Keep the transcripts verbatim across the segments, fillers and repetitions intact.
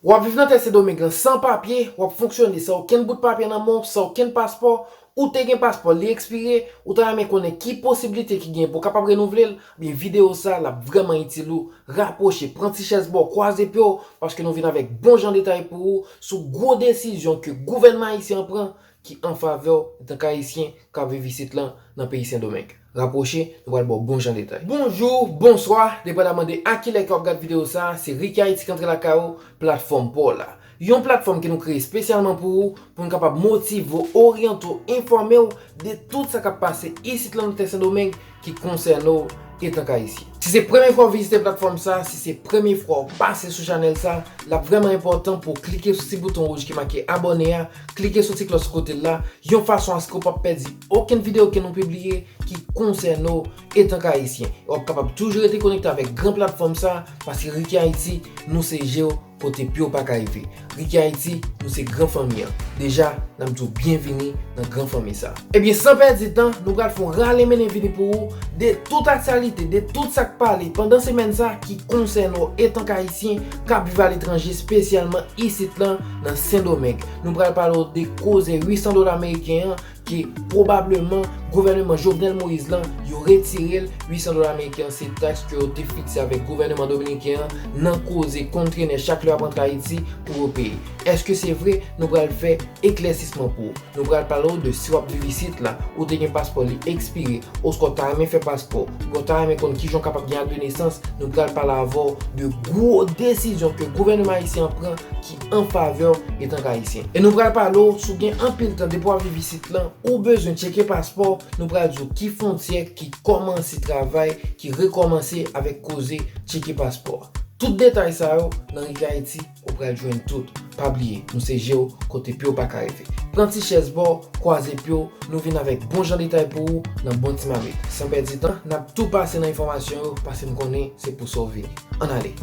W ap viv nan tè Sendomeng lan san papye, w ap fonksyone san okenn bout papye nan men w, san okenn paspò, ou te gen paspò, li ekspire, ou ta renmen konnen ki posiblite ki gen pou w kapab renouvle l, ebyen videyo sa a l ap vrèman itil ou. Rapwoche, pran ti chèz ba w, kwaze pye w, paske nou vin avèk bon jan detay pou ou sou gwo desizyon ke gouvènman ayisyen an pran ki an favè w antanke Ayisyen k ap viv isit lan nan peyi Sendomeng. Rapwoche, nou pral ba w bon jan detay. Bonjou, bonswa, depandaman de a kilè ke w ap gad videyo sa a, se Ricky Haïti k antre lakay ou, platfòm pa w la. Yon platfòm ke nou kreye espesyalman pou ou, pou n kapab motive w, oryante w, enfòme w de tout sa k ap pase isit lan nan tè Sendomeng ki konsène w antanke Ayisyen. Si se premye fwa w vizite platfòm sa, si se premye fwa w pase sou chanèl sa, l ap vrèman enpòtan pou w klike sou ti bouton wouj ki make abòne a, klike sou ti klòch sou kote l la, yon fason aske w p ap pèdi okenn videyo ke nou pibliye ki konsène w antanke Ayisyen. E w ap kapab toujou rete konekte avèk gran platfòm sa, paske Ricky Haïti, nou se je w kote pye w pa ka rive. Ricky Haïti, nou se gran fanmi an. Deja, n ap di w byenvini nan gran fanmi sa. Ebyen, san pèdi tan, nou pral fè yon rale mennen vini pou ou de tout aktyalite, de tout sa k pale pandan semèn sa ki konsène w antanke Ayisyen k ap viv aletranje, espesyalman isit lan nan Sendomeng. Nou pral pale w de koze uit san dola ameriken an, ke pwobableman gouvèneman Jovenel Moïse lan, yo retire l. Uit san dola ameriken an se taks ke yo te fikse avèk gouvèneman dominiken an nan koze kontrenè chak lè y ap antre Ayiti pou yo peye. Èske se vre? Nou pral fè eklèsisman pou ou. Nou pral pale w de si w ap viv isit la, ou te gen paspò, li ekspire, oswa w ta renmen fè paspò, oubyen w ta renmen konn kijan w kapab gen ak de nesans, nou pral pale avè w de gwo desizyon ke gouvèneman ayisyen an pran ki an favè w antanke Ayisyen. E nou pral pale w si w gen anpil tan depi w ap viv isit lan, ou bezwen tcheke paspò, nou pral di w ki fwontyè ki kòmanse travay, ki rekòmanse avèk koze tcheke paspò. Tout detay sa yo nan Ricky Haïti, ou pral jwenn tout. Pa bliye, nou se je w kote pye w pa ka rive. Pran ti chèz ba w, kwaze pye w, nou vin avèk bon jan detay pou ou nan bon ti mamit. San pèdi tan, n ap tou pase nan enfòmasyon yo, paske m konnen se pou sa w vini. Ann ale!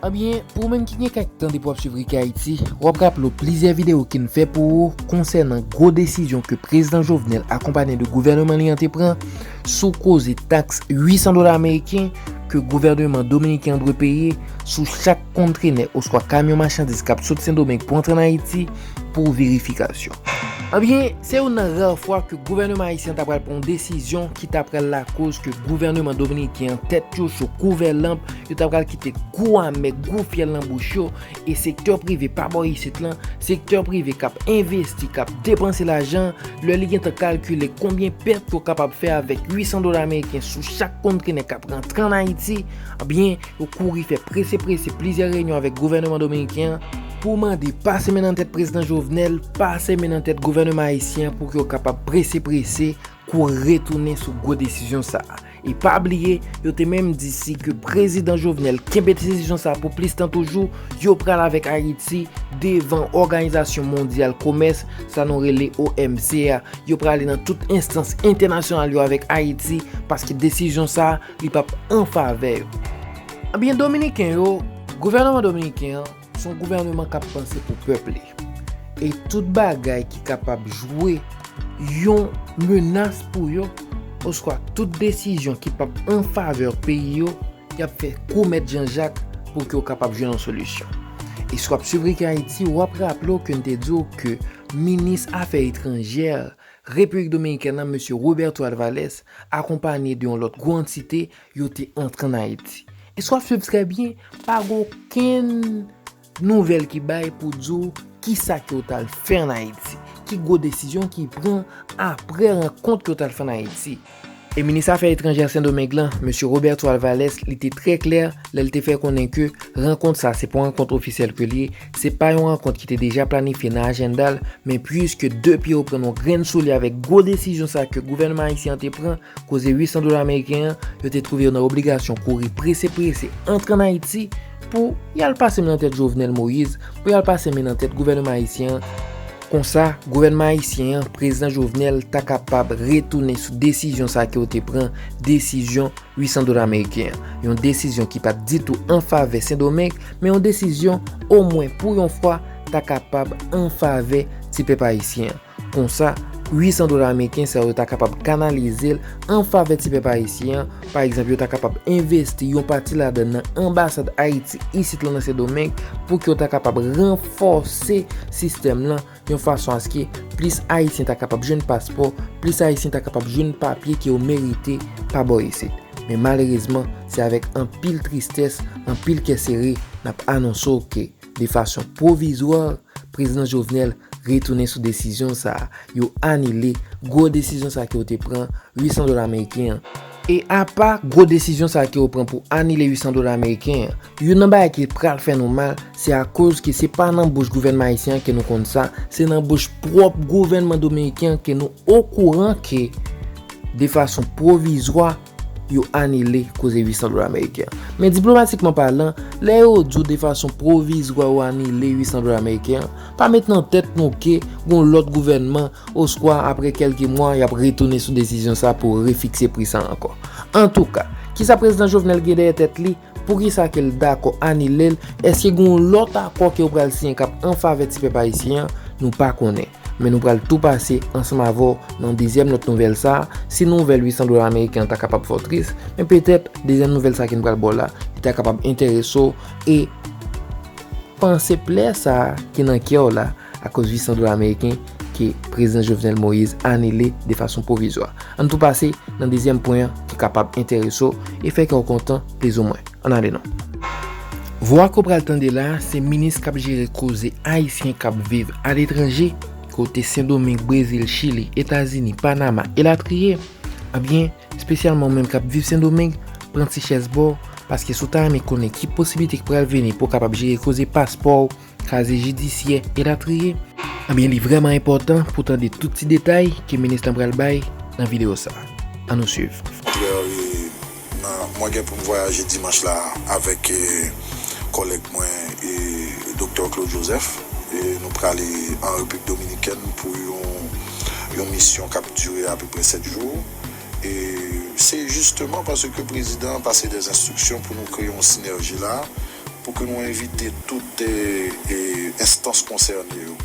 Ebyen, pou ou menm ki gen kèk tan depi w ap swiv Ricky Haïti, w ap raple w plizyè videyo ke n fè pou ou konsènan gwo desizyon ke prezidan Jovenel akonpanye de gouvèneman li an te pran sou koze taks uit san dola ameriken ke gouvèneman dominiken an dwe peye sou chak kontrenè oswa kamyon machandiz k ap sot Sendomeng pou antre ann Ayiti pou verifikasyon. Ebyen, se youn nan ra fwa ke gouvèneman ayisyen an ta pral pran yon desizyon ki ta pral lakoz ke gouvèneman dominiken an tèt yo cho, kouvè lanp, yo ta pral kite gou amè, gou fyèl nan bouch yo, e sektè prive pa bò isit lan, sektè prive k ap envesti, k ap depanse lajan, lè li gentan kalkile konbyen pèt yo kapab fè avèk uit san dola ameriken sou chak kontrenè k ap rantre ann Ayiti, ebyen, yo kouri fè prese prese plizyè reyinyon avèk gouvèneman dominiken an pou mande pase men nan tèt prezidan Jovenel, pase men nan tèt gouvèneman ayisyen an pou ke yo kapab prese prese kouri retounen sou gwo desizyon sa a. E pa bliye, yo te menm di si ke prezidan Jovenel kenbe desizyon sa a pou plis tan toujou, yo pral avèk Ayiti devan Òganizasyon Mondyal Komès, sa nou rele O M C a. Yo prale nan tout enstans entènasyonal yo avèk Ayiti, paske desizyon sa a, li p ap an favè yo. Ebyen, dominiken yo, gouvèneman dominiken an, se yon gouvèneman k ap panse pou pèp li. E tout bagay ki kapab jwe yon menas pou yo, oswa tout desizyon ki p ap an favè peyi yo, y ap fè kou mèt Jan Jak pou ke yo kapab jwenn yon solisyon. E si w ap swiv Ricky Haïti, w ap raple w ke n te di w ke minis afè etranjè Repiblik Dominikèn nan, mesye Roberto Alvarez, akonpanye de yon lòt gwo antite, yo te antre ann Ayiti. E si w ap swiv trè byen, pa gen okenn nouvèl ki bay pou di w kisa ke yo t al fè ann Ayiti, ki gwo desizyon ki pran apre rankont ke yo t al fè ann Ayiti. E minis afè etranjè Sendomeng lan, mesye Roberto Alvarez, li te trè klè lè l te fè konnen ke rankont sa, se pa yon rankont ofisyèl ke l ye, se pa yon rankont ki te deja planifye nan ajanda l, men piske de pye yo pran yon grenn sole avèk gwo desizyon sa ke gouvènman ayisyen an te pran, koze uit san dola ameriken an, yo te twouve yo nan obligasyon kouri prese prese antre ann Ayiti pou y al pase men nan tèt Jovenel Moïse, pou y al pase men nan tèt gouvènman ayisyen an. Konsa, gouvènman ayisyen an, prezidan Jovenel, ta kapab retounen sou desizyon sa ke yo te pran, desizyon uit san dola ameriken an. Yon desizyon ki pa t ditou an favè Sendomeng, men yon desizyon, omwen pou yon fwa, ta kapab an favè ti pèp ayisyen an. Konsa, uit san dola ameriken sa yo ta kapab kanalize l an favè ti pèp ayisyen an. Pa egzanp, yo ta kapab envesti yon pati ladan l nan anbasad Ayiti isit lan nan Sendomeng pou ke yo ta kapab ranfòse sistèm lan yon fason aske plis Ayisyen ta kapab jwenn paspò, plis Ayisyen ta kapab jwenn papye ke yo merite pa bò isit. Men malerezman, se avèk anpil tristès, anpil kè sere, n ap anonse w ke, de fason pwovizwa, Prezidan Jovenel retounen sou desizyon sa a. Yo anile gwo desizyon sa a ke yo te pran, uit san dola ameriken an. E apa gwo desizyon sa a ke yo pran pou anile uit san dola ameriken an, youn nan bagay ki pral fè nou mal, se akoz ke se pa nan bouch gouvènman ayisyen an ke nou konn sa, se nan bouch pwòp gouvènman dominiken an ke nou okouran ke, de fason pwovizwa, yo anile koze uit san dola ameriken an. Men diplomatikman palan, lè yo di w de fason pwovizwa yo anile uit san dola ameriken an, pa met nan tèt nou ke gon lòt gouvènman, oswa apre kèlke mwa, y ap retounen sou desizyon sa pou refikse pri sa ankò. Antouka, kisa Prezidan Jovenel gen dèyè tèt li? Poukisa ke l dakò anile l? Èske gen yon lòt akò ke yo pral siyen k ap an favè ti pèp ayisyen an? Nou pa konnen. Men nou pral tou pase ansanm avè w nan dezyèm nòt nouvèl sa a. Si nouvèl uit san dola ameriken an ta kapab fè w tris, men petèt dezyèm nouvèl sa a ke n pral ba w la, li ta kapab enterese w e panse plè sa a ki nan kè w la akoz uit san dola ameriken ke Prezidan Jovenel Moïse anile de fason pwovizwa. Ann tou pase nan dezyèm pwen an ki kapab enterese w e fè kè w kontan plizoumwen. Ann ale non. Vwa ke w pral tande la a, se minis k ap jere koze ayisyen k ap viv aletranje, kote Sendomeng, Brezil, Chili, Etazini, Panama, elatriye. Ebyen, espesyalman ou menm k ap viv Sendomeng, pran ti chèz ba w, paske si w ta renmen konnen ki posiblite ki pral vini pou w kapab jere koze paspò w, kaziye jidisyè, elatriye, ebyen, li vrèman enpòtan pou w tande tout ti detay ke minis lan pral bay nan videyo sa a. Ann nou swiv. Nan, mwen gen pou m vwayaje dimanch la avèk, e, kòlèg mwen, e, Doktè Claude Joseph. E nou prale an Repiblik Dominikèn pou yon, yon misyon k ap dire apeprè sèt jou. E se jisteman paske prezidan an pase dè enstriksyon pou nou kreye yon sinèji la, pou ke nou envite tout, e, e, enstans konsène yo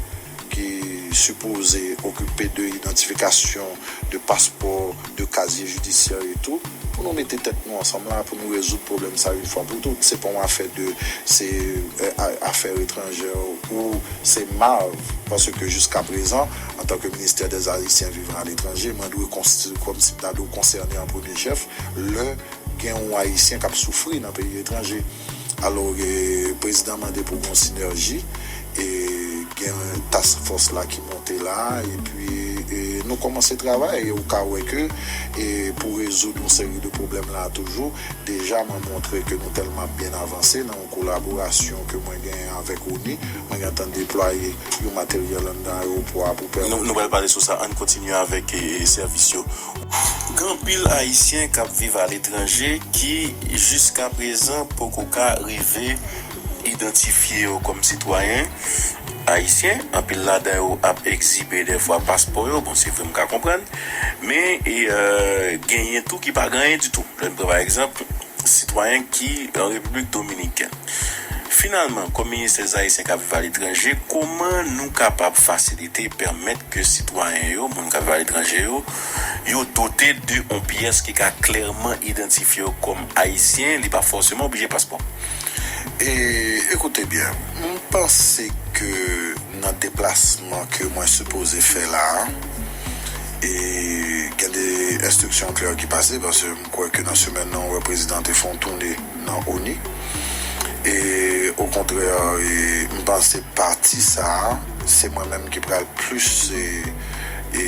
ki sipoze okipe de idantifikasyon, de paspò, de kazye jidisyè e tou, pou nou mete tèt nou ansanm la, pou nou rezoud pwoblèm sa yon fwa pou tout. Se pa yon afè de, se, e, a, afè etranjè ou se MARV, paske jiska prezan, antanke Ministère des Haïtiens vivant à l'étranger, mwen dwe konsi-, kòmsi m ta dwe konsène an premye chèf, lè gen yon Ayisyen k ap soufri nan peyi etranje. Alò, e, prezidan mande pou gon sinèji, e gen task force la ki monte la, epi, e, nou kòmanse travay, e ou ka wè ke, e, pou rezoud yon seri de pwoblèm la toujou, deja mwen montre ke nou tèlman byen avanse nan yon kolaborasyon ke mwen genyen avèk ONI, mwen gentan deplwaye yon materyèl anndan ayewopò a pou pèmèt. Nou, nou pral pale sou sa, ann kontinye avèk, e, e, sèvis yo. Gen anpil Ayisyen k ap viv aletranje ki, jiska prezan, poko ka rive idantifye yo kòm sitwayen ayisyen. Anpil ladan yo ap egzibe dèfwa paspò yo. Bon, se vre, m ka konprann. Men, e, e, genyen tou ki pa gen anyen ditou. Lè n pran, pa egzanp, sitwayen ki an Repiblik Dominikèn. Finalman, kòm Ministè Zayisyen k ap viv aletranje, kòman nou kapab fasilite, pèmèt ke sitwayen yo, moun k ap viv aletranje yo, yo dote de yon pyès ki ka klèman idantifye yo kòm Ayisyen, li pa fòseman oblije paspò? E, ekoute byen, m panse ke nan deplasman ke mwen sipoze fè la a, e gen de enstriksyon klè ki pase, paske m kwè ke nan semèn nan, ou wè prezidan te fè yon toune nan ONI. E, okontrè, e, m panse pati sa a, se mwen menm ki pral plis, e, e,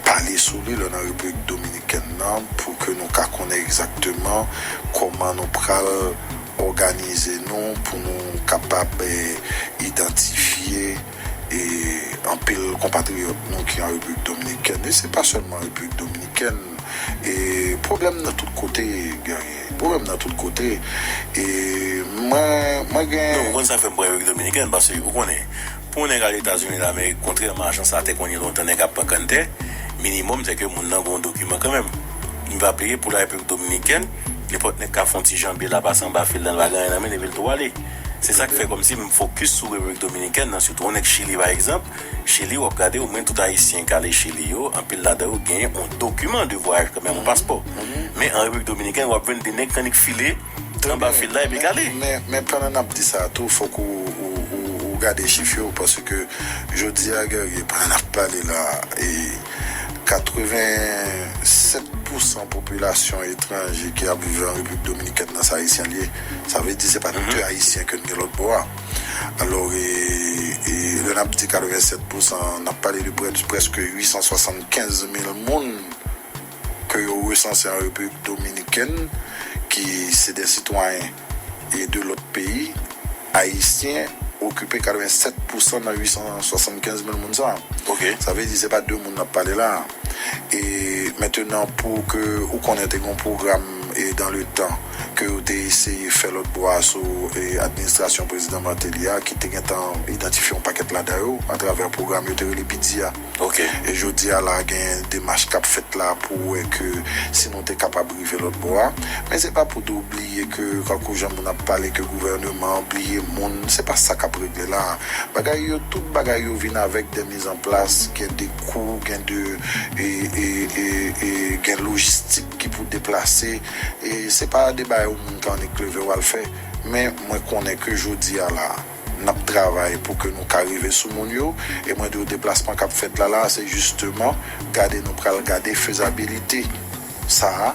pale sou li lè nan Repiblik Dominikèn nan, pou ke nou ka konnen egzakteman kòman nou pral òganize nou pou nou kapab, e, idantifye, e, anpil konpatriyòt nou ki an Repiblik Dominikèn. E se pa sèlman Repiblik Dominikèn. E pwoblèm nan tout kote, Guerrier. Pwoblèm nan tout kote. E mwen, mwen gen... Non, ou konn sa k fè m pran Repiblik Dominikèn, paske ou konnen, pou yon nèg al Etazini Damerik, kontrèman a jan sa te konn ye lontan, nèg ap pran kanntè, minimòm, se ke moun nan gen yon dokiman kanmenm. M pa bliye, pou la Repiblik Dominikèn, nenpòt nèg ka fè yon ti janbe la, pase anba fil la, l pa gen anyen nan men l, epi l tou ale. Se sa k fè kòmsi m fokis sou Repiblik Dominikèn nan, sitou yon nèg Chili pa egzanp. Chili, w ap gade, omwen tout Ayisyen k ale Chili yo, anpil ladan yo genyen yon dokiman de vwayaj kanmenm, yon paspò. Men an Repiblik Dominikèn, w ap jwenn de nèg k annik file anba fil la epi k ale. Men, men pandan n ap di sa tou, fòk ou, ou, ou, ou gade chif yo, paske jodi a, Guerrier, pandan n ap pale la, e katrevennsèt pousan popilasyon etranje ki ap viv an Repiblik Dominikèn nan, se Ayisyen l ye. Sa vle di se pa de Ayisyen ke n gen lòt bò a. Alò, e, e, lè n ap di katrevennsèt pousan, n ap pale de prè, prèske uit san swasannkenz mil moun ke yo resanse an Repiblik Dominikèn, ki se de sitwayen e de lòt peyi, Ayisyen okipe katrevennsèt pousan nan uit san swasannkenz mil moun sa a. Ok. Sa vle di se pa de moun n ap pale la. E mentenan, pou ke ou konnen te gen yon pwogram e dans le temps ke yo te eseye fè lòt bò a sou e administrasyon prezidan Martelly a, ki te gentan idantifye yon pakèt ladan yo atravè pwogram yo te rele BIDIA. Ok. E jodi a la, gen demach k ap fèt la pou wè ke si nou te kapab rive lòt bò a. Men se pa pou tou bliye ke, kankou jan moun ap pale ke gouvèneman an bliye moun, se pa sa k ap regle la. Bagay yo, tout bagay yo vin avèk de mizanplas, gen de kou, gen de, e, e, e, e, gen lojistik ki pou deplase. E se pa de bagay yon moun ka annik leve w al fè. Men mwen konnen ke jodi a la, n ap travay pou ke nou ka rive sou moun yo. E mwen di w, deplasman k ap fèt la, la, se jisteman gade, nou pral gade fezabilite sa a,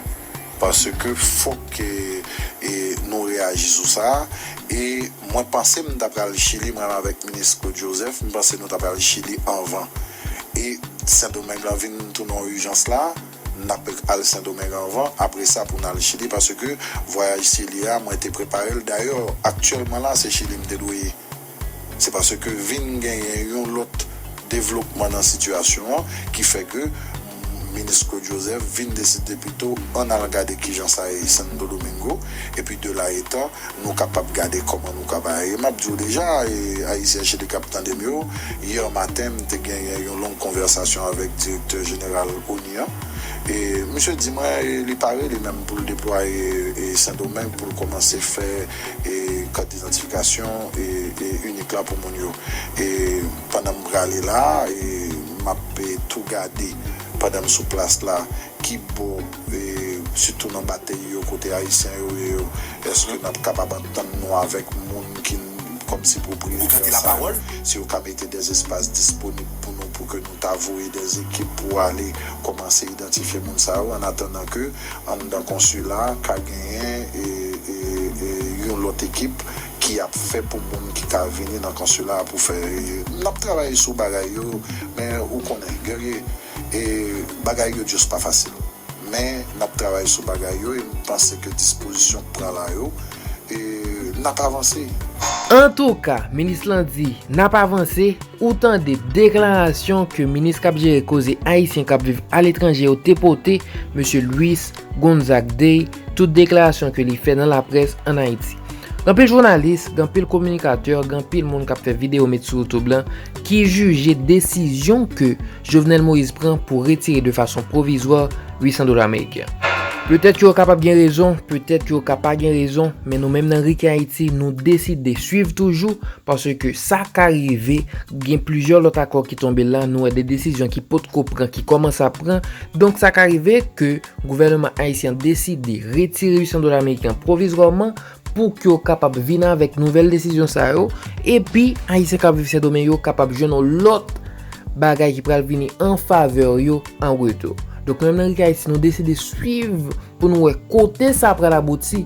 paske fòk e, e, nou reyaji sou sa a. E mwen panse m ta pral Chili, mwen menm avèk minis Claude Joseph, m panse nou ta pral Chili anvan. E Sendomeng lan vin tounen yon ijans la, n ap al Sendomeng anvan, apre sa pou n al Chili, paske vwayaj Chili a, mwen te prepare l. Dayè, aktyèlman la, se Chili m te dwe ye. Se paske vin genyen yon lòt devlopman nan sitiyasyon an ki fè ke minis Claude Joseph vin deside pito ann al gade kijan sa ye Santo Domingo, epi de la etan, nou kapab gade kòman nou kapab. E m ap di w deja, e, Ayisyen Chili k ap tande m yo, yè maten, m te genyen yon long konvèsasyon avèk direktè jeneral ONI an. E misye di mwen, e, li pare li menm pou l deplwaye, e, Sendomeng pou l kòmanse fè, e, kat idantifikasyon, e, e, inik la pou moun yo. E pandan m prale la, e, m ap, e, tou gade pandan m sou plas la, ki bò, e, sitou nan batèy yo, kote Ayisyen yo ye yo, èske n ap kapab antann nou avèk moun ki n- kòmsi pwopriyetè sa yo, si yo ka mete de espas disponib pou nou, pou ke nou ta voye de ekip pou ale kòmanse idantifye moun sa yo, annatandan ke anndan konsila ka genyen, e, e, e, yon lòt ekip ki ap fè pou moun ki ka vini nan konsila a pou fè, e, n ap travay sou bagay yo, men ou konnen, Guerrier, e, bagay yo just pa fasil. Men n ap travay sou bagay yo e m panse ke dispozisyon k pran la yo, e n ap avanse. Antouka, minis lan di n ap avanse. Ou tande deklarasyon ke minis k ap jere koze ayisyen k ap viv aletranje yo te pote, mesye Luis Gonzague Day, tout deklarasyon ke li fè nan laprès ann Ayiti. Gen anpil jounalis, gen anpil kominikatè, gen anpil moun k ap fè videyo met sou YouTube lan ki jije desizyon ke Jovenel Moïse pran pou retire de fason pwovizwa uit san dola ameriken. Petèt yo kapab gen rezon, petèt yo ka pa gen rezon, men nou menm nan Rique Haïti, nou deside swiv toujou, paske sa ka rive, gen plizyè lòt akò ki tonbe la, nou wè de desizyon ki potko pran, ki kòmanse ap pran. Donk sa ka rive ke gouvènman ayisyen an deside retire uit san dola ameriken an pwovizwèman pou ke yo kapab vin avèk nouvèl desizyon sa yo, epi ayisyen k ap viv Sendomeng yo kapab jwenn yon lòt bagay ki pral vini an favè yo an retou. Donk nou menm nan Rique Haïti, nou deside swiv pou nou wè kote sa pral abouti.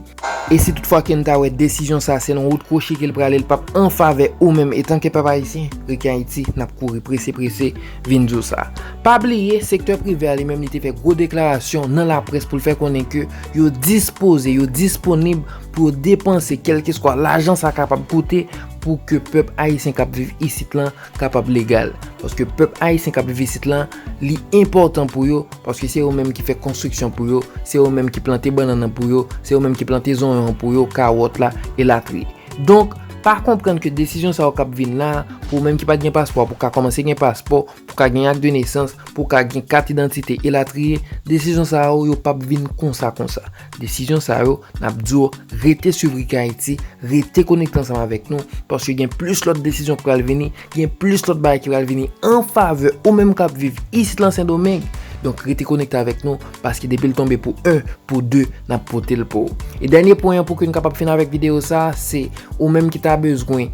E si toutfwa ke n ta wè desizyon sa se nan wout kwochi ke l prale, l p ap an favè ou menm etanke pèp ayisyen, Rique Haïti, n ap kouri prese prese vin di w sa. Pa bliye, sektè prive a li menm li te fè gwo deklarasyon nan laprès pou l fè konnen ke yo dispoze, yo disponib pou yo depanse kèlkeswa lajan sa kapab koute pou ke pèp ayisyen k ap viv isit lan kapab legal. Paske pèp ayisyen k ap viv isit lan, li enpòtan pou yo, paske se yo menm ki fè konstriksyon pou yo, se yo menm ki plante bannann nan pou yo, se yo menm ki plante zonyon an pou yo, kawòt la, elatriye. Donk, pa konprann ke desizyon sa yo k ap vin la, pou ou menm ki pa t gen paspò, pou w ka kòmanse gen paspò, pou w ka gen ak de nesans, pou w ka gen kat idantite, elatriye. Desizyon sa yo, yo p ap vin konsa konsa. Desizyon sa yo, n ap di w, rete swiv Rica Haiti, rete konekte ansanm avèk nou, paske gen plis lòt desizyon ki pral vini, gen plis lòt bagay ki pral vini an favè ou menm k ap viv isit lan Sendomeng. Donk, rete konekte avèk nou, paske depi l tonbe pou en, pou de, n ap pote l pou ou. E dènye pwen an pou ke n kapab fin avèk videyo sa a, se ou menm ki ta bezwen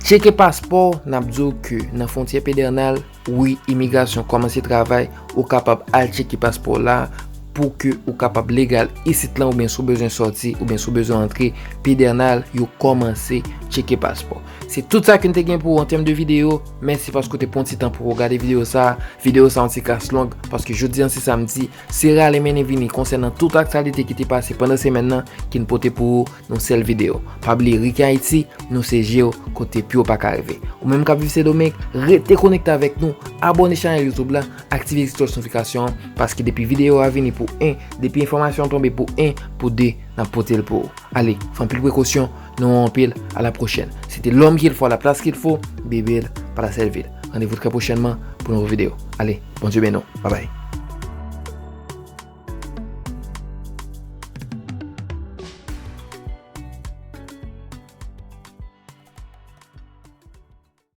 tcheke paspò, n ap di w ke nan fwontyè Pedernal, wi, imigrasyon kòmanse travay, ou kapab al tcheke paspò w la pou ke ou kapab legal isit lan, oubyen si w bezwen sòti, oubyen si w bezwen antre, Pedernal, yo kòmanse tcheke paspò. Se tout sa ke n te gen pou ou an tèm de videyo. Mèsi paske w te pran ti tan pou w gade videyo sa a. Videyo sa a yon ti kras long, paske jodi a se samdi, se rale mennen vini konsènan tout aktyalite ki te pase pandan semèn nan ki n pote pou ou nan yon sèl videyo. Pa bliye, Rica Haiti, nou se je w kote pye w pa ka rive. Ou menm k ap viv Sendomeng, rete konekte avèk nou, abòne chanèl YouTube la, aktive ti klòch notifikasyon an, paske depi videyo a vini pou en, depi enfòmasyon an tonbe pou en, pou de, n ap pote l pou ou. Ale, fè anpil prekosyon, nou anpil, à la prochaine. C'était l'homme qu'il faut à la place qu'il faut, Bibil, pa la sèl vil. Randevou trè pwochènman pou nouvo videyo. Ale, Bondye beni w. Babay.